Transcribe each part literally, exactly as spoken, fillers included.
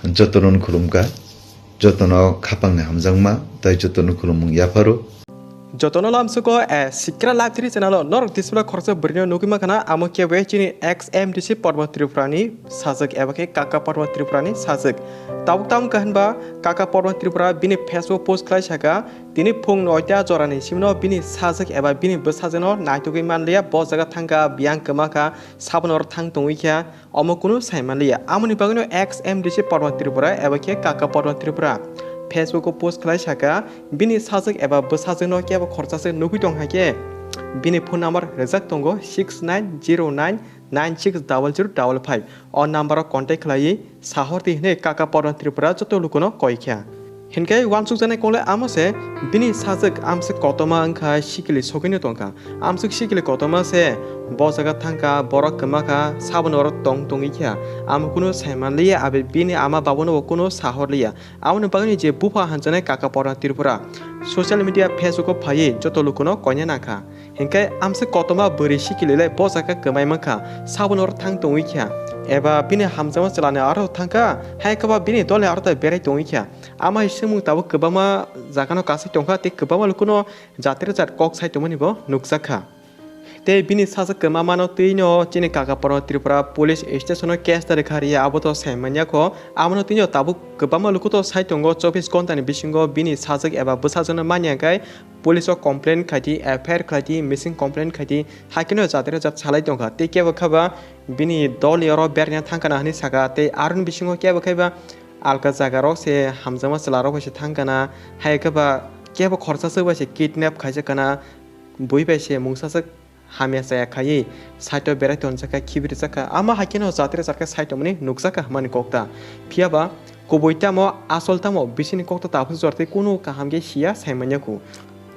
Jotono khulumkha, jotono khapangni hamjakma tei jotono khulumung yapharo. Jotono lamsuko, eh, Sikra Live three channel o norok display khoroksa bwrwino nugwi mankha na, amo khe bai chini ex M D C Porba Tripura ni sajwk eba khe Kaka Porba Tripura ni sajwk. Tabuk tamo khe hinba Kaka Porba Tripura bini Facebook post khlai saka, tini phung noita jorani simino bini sajwk eba bini bwsajwkno naitugwi manliya, bo jaga thangkha, biyang kwmakha, sabono oro thang tongwi kha. Omo kunu sai manliya. Amoni bagwino ex M D C Porba Tripura eba khe Kaka Porba Tripura Facebook o post khlai saka, bini sajwk eba bwsajwkno kebo khorsa se nugwi tong hai khe bini phone number rijak tongo six nine zero nine nine six double zero double five. O number o contact khlaiwi sahordi hinwi Kaka Porba Tripura joto lukuno koi kha. Hinkhe uansukjaknai kok le amo se, bini sajwk amswk kotorma wngkha, sikili sogwino tongkha. Amswk sikili kotorma se bo jaga thangkha, borok kwmakha, sabono oro tong tongwi kha. Amo kunu sai manliya, abe bini ama babuno bo kunu sahorliya. Amoni bagwino je bupha hanjaknai Kaka Porba Tripura social media Facebook o phaiwi joto lukuno koina nangkha. Hinkhe amswk kotorma bwrwi sikili le bo jaga kwmai mankha, sabono oro thang tongwi kha. Eba bini hamjakma chwlani aro thangkha, hai khe ba bini dolni aro tai berai tongwi kha. Ama hai swngmung tabuk kwbangma jagano kasai tongkha tei kwbangma lukuno jatire jat kok sai tongmani bo nukjakha. Tei bini sajwk kwmamano twino chini Kaka Porba Tripura police station o case ta rwkha riya, abo to sai manya kho. Abono twino tabuk kwbangma luku to sai tongo, chobbish ghonta ni bisingo bini sajwk eba bwsajwkno manya khe police o complain khaidi, F I R khlaidi, missing complain khaidi, hai kheno jatire jat salai tongkha. Tei kebo khe ba bini dolni oro berna thangkana hinwi saka, tei aroni bisingo kebo khe ba alka jagarok se hamjakma chwlarok bai se thangkana, hai khe ba kebo khorsa swk bai se kidnap khaijakana, bui bai se mungsaswk hamya chaya khaiwi side o berai tonjakha, khibirijak kha. Ama hai kheno jatire jat khe sai tongmani nukjakha hwnmani kok ta. Phiya ba kubui tamo, asol tamo, bisingni kok ta tabuk jor tei kunu kaham khe siya sai manya kho.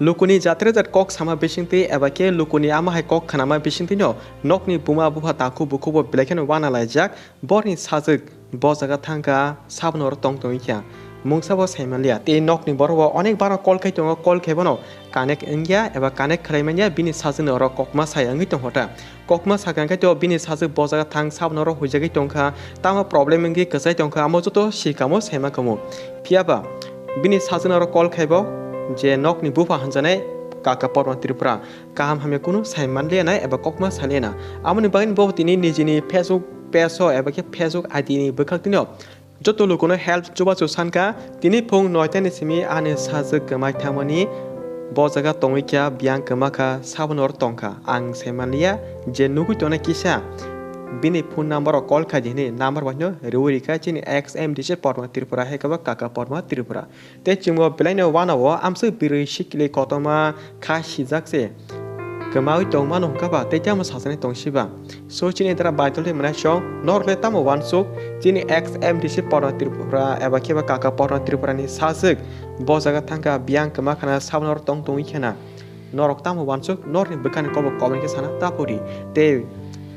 Lukuni jatire jat kok sama bisingtwi eba khe lukuni ama hai kok khnama bisingtwino nokni buma bupha takhu bukhubo belai kheno uana laijak. Borni sajwk bo jaga thangkha, sabono oro tong tongwi kha. Mungsa bo sai manliya. Tei nokni borok bo onek baro call khai tongo, call khai bono connect wngya eba connect khlai manya, bini sajwkni oro kokma sai wngwi tongkha ta. Kokma sakha khe to bini sajwk bo jaga thang, sabono oro huijagwi tongkha, tamo problem wngwi kwchai tongkha, amo joto sikamo saima kamo. Phiya ba bini sajwkni oro call khai bo je nokni bupha hanjanai Kaka Porma Tripura. Kaham hamya kunu sai manliya na eba kokma saliya na. Amoni bagwi bo tini nijini Facebook page o eba khe Facebook I D ni bwkhak tino joto lukuno help chubachu sankha. Tini phung noita ni simi ani sajwk kwmai thangmani, bo jaga tongwi kha, biyang kwma kha, sabono oro tongkha. Ang sai manliya je nugwi tongnai kisa bini phone number o call khai di hinwi number bai no riwi rikha chini ex M D C Porma Tripura, hai khe bo Kaka Porma Tripura. Tei chwngbo belaino uanao amswk birwi sikili kotorma kha sijak se kwmawi tongmano hwnkha ba tei tamo sachani tong siba. So chini dara baitol tei mwnai song norok le tamo uansuk chini ex M D C Porno Tripura eba khe ba Kaka Porno Tripura ni sajwk bo jaga thangkha biyang kwma khana sabono oro tong tongwi khena. Norok tamo uansuk, norokni bwkhani kobok kobor khe sana ta pori. Tei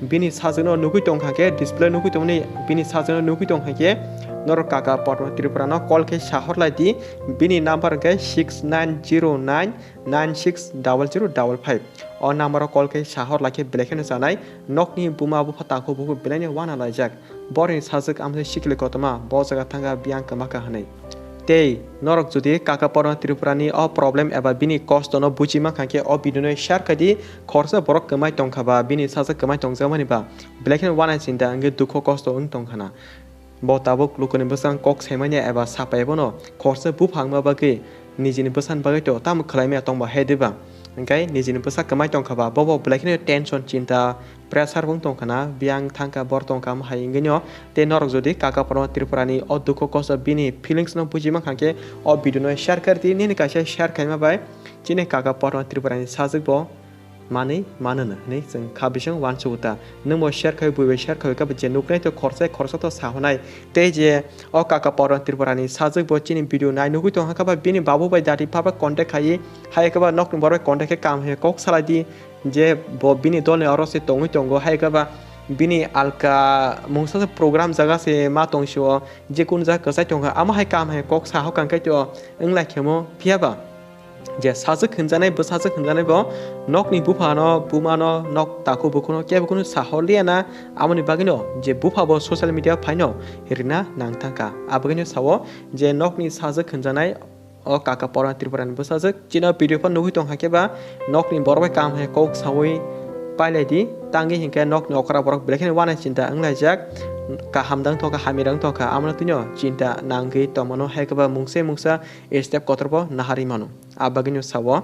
bini sajwkno nugwi tongkha khe, display nugwi tongmani bini sajwkno nugwi tongkha khe, norok Kaka Porno Tripura no call khe sahor lai di. Bini number hwnkhe six nine zero nine nine six double zero double five. O number o call khe sahor lai khe belai kheno chanai. Nokni buma bupha takhu bukhuk belaino uana laijak. Borokni sajwk amsai sikili kotorma, bo jaga thangkha biyang kwma kha hwnwi. Tei norok jodi Kaka Porno Tripura ni o problem eba bini kosto no buji mankha khe o video no share khai di, khoroksa borok kwmai tongkha ba bini sajwk kwmai tongjakmani ba belai kheno uanai chinta wngwi dukho kosto wng tongkha na. Bo tabuk lukuni bwsang kok saimanya eba sapai bono khoroksa buphang ma bagwi nijini bwsani bagwi to tamo khwlaimaya tongba hai diba? Hwnkhe nijini bwsa kwmai tongkha ba bobo belai kheno tension chinta pressure bo wng tongkha na, biyang thangkha bor tongkha, omo hai wngwi no. Tei norok jodi Kaka Porma Tripura ni o dukhu kosto bini feelings no buji mankha khe o video no share kar di, nini kaisa share khaima bai chini Kaka Porma Tripura ni sajwk bo manwi mano no hinwi chwng kha bising uansukgo ta. Nwng bo share khai, bui bai share khai, khe je nuknai to khorsa khorsa to sahonai. Tei je o Kaka Porma Tripura ni sajwk bo chini video nai nugwi tongkha khe ba bini babu bai dadi pha bai contact khai, hai khe ba nokni borok bai contact khe kam hai kok salai di. Je bo bini dol ni oro se tongwi tongo, hai khe ba bini alka mungsa se program jaga se ma tong sio, je kun jaga kwchai tongkha, amo hai kam hai kok sa hokang khe to wng lai khemo, phiya ba Je sajwk hwnjanai, bwsajwk hwnjanai bo nokni buphano, bumano, nok takhuk bukhuno kebo kunu sahorliya na, amoni bagwino je bupha bo social media phaino rina nang thangkha. Abagwino sao je nokni sajwk hwnjanai o kaka Porma Tripurani bwsajwk chino video phan nugwi tongkha khe ba nokni borok bai kaham hai kok sawi pailai di, tangwi hinkhe nokni okra borok belai kheno uanai chinta wnglaijak, kaham dang thokha, hamya dang thokha, amoni twino chinta nangwi tongmano, hai khe ba mungsa mungsa step kotor bo naharwi mano. Abagwino sao,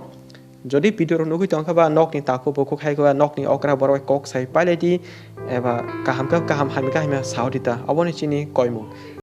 jodi video rok nugwi tongkha ba nokni takhuk bukhuk hai khe ba nokni okra borok bai kok sai pailai di, eba kaham khe kaham, hamya khe hamya sao di ta, oboni chini koimung.